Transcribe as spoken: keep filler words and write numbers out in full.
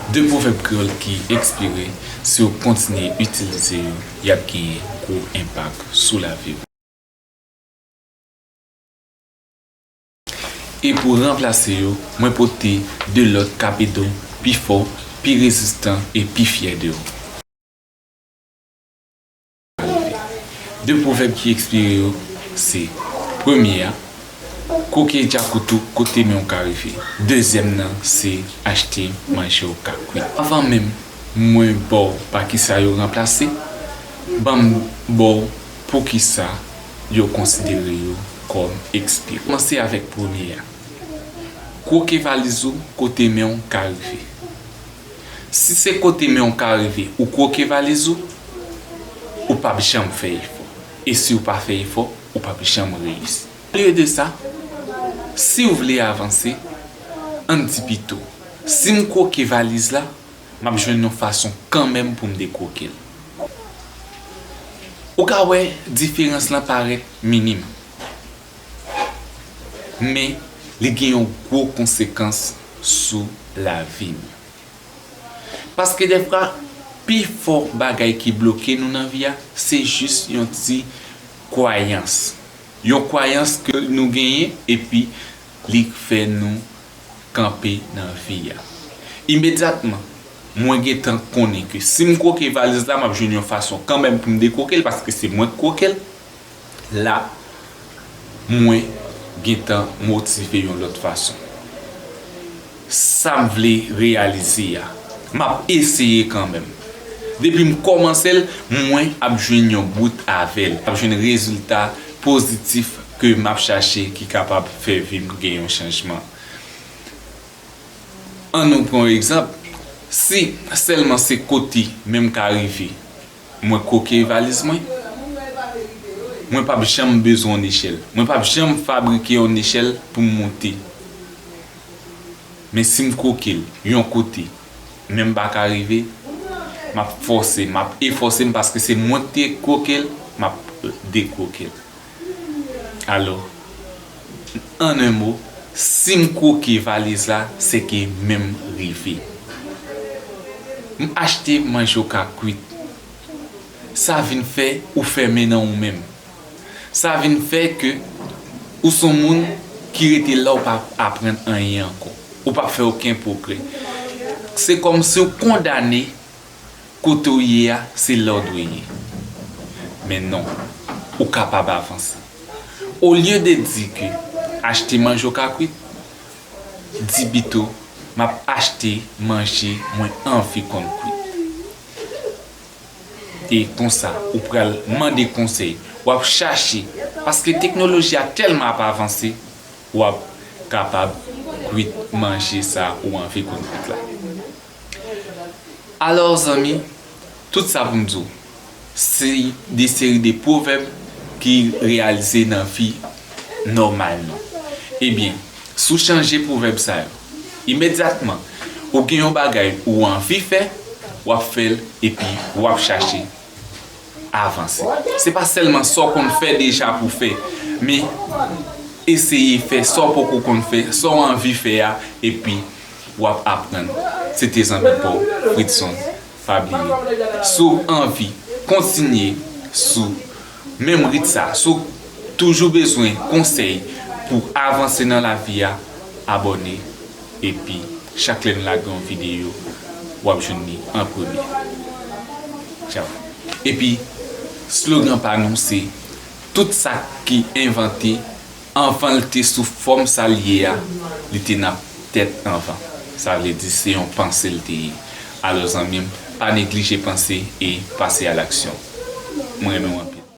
De pwovèb kreyòl ki enspire, si w kontinye itilize yo, y ap genyen gwo enpak sou lavi w. E pou ranplase yo, mwen pote de lòt k ap ede w pi fò, pi rezistan e pi fyè de w. De pwovèb ki enspire yo se, premye a, kwoke djakout ou kote men w ka rive. Dezyèm nan se achte manje w ka kwit. Avan menm mwen ba w pa kisa yo ranplase, ban m ba w poukisa yo konsidere yo kòm enspire. Kòmanse avèk premye a. Kwoke valiz ou kote men w ka rive. Si se kote men w ka rive, ou kwoke valiz ou, ou p ap janm fè efò. E si w pa fè efò, ou p ap janm reyisi. Olye de sa, si w vle avanse, ann di pito, si m kwoke valiz la, m ap jwenn yon fason kanmenm pou m dekwoke l. Ou ka wè diferans lan parèt minim, men li gen yon gwo konsekans sou lavi n. Paske dèfwa, pi fò bagay ki bloke nou nan vi a, se jis yon ti kwayans. Yon kwayans ke nou genyen, epi li fè nou kanpe nan vi a. Imedyatman, mwen gentan konnen ke si m kwoke valiz la, m ap jwenn yon fason kanmenm pou m dekwoke l, paske se mwen k kwoke l. La, mwen gentan motive yon lòt fason. Sa m vle reyalize a, m ap eseye kanmenm. Depi m kòmanse l, mwen ap jwenn yon bout avè l. M ap jwenn rezilta pozitif ke m ap chache ki kapab fè vi m gen yon chanjman. Ann nou pran yon egzanp. Si sèlman se kote men m ka rive, mwen kwoke valiz mwen, mwen p ap janm bezwen yon nechèl. Mwen p ap janm fabrike yon nechèl pou m moute. Men si m kwoke l yon kote, men m pa ka rive, m ap fòse, m ap efòse m paske se mwen ki te kwoke l, m ap dekwoke l. Alò, an en mo, si m kwoke valiz la, se ke men m rive. M achte manje w ka kwit. Sa vin fè ou fèmen nan ou menm. Sa vin fè ke ou s on moun ki rete la, ou p ap aprann anyen ankò. Ou p ap fè okenn pwogrè. Se kòmsi w kondane kote w ye a, se la w dwe ye. Men non, ou kapab avanse. Olye de di ke achte manje w ka kwit, di pito, m ap achte manje mwen anvi konn kwit. E konsa, ou pral mande konsèy, w ap chache, paske teknoloji a tèlman ap avanse, w ap kapab kwit manje sa ou anvi konn kwit la. Alò, zanmi, tout sa pou m di w, se de seri de pwovèb ki reyalize nan vi nòmal nou. Ebyen, si w chanje pwovèb sa yo, imedyatman, ou gen yon bagay ou anvi fè, w ap fè l epi w ap chache avanse. Se pa sèlman sa w konn fè deja pou w fè, men eseye fè sa w poko konn fè, sa w anvi fè a, epi w ap aprann. Se te zanmi pa w, Fritson. Pa bliye, si w anvi kontinye sou menm rit sa, si w toujou bezwen konsèy pou avanse nan lavi a, abòne. Epi, chak lè n lage yon videyo, w ap jwenn li an premye. Tchaw. Epi, slogan pa nou se, tout sa ki envante, anvan l te sou fòm sa l ye a, li te nan tèt anvan. Sa vle di se yon panse l te ye. Alò, zanmi m, pa neglije panse e pase a laksyon. Mwen renmen w anpil.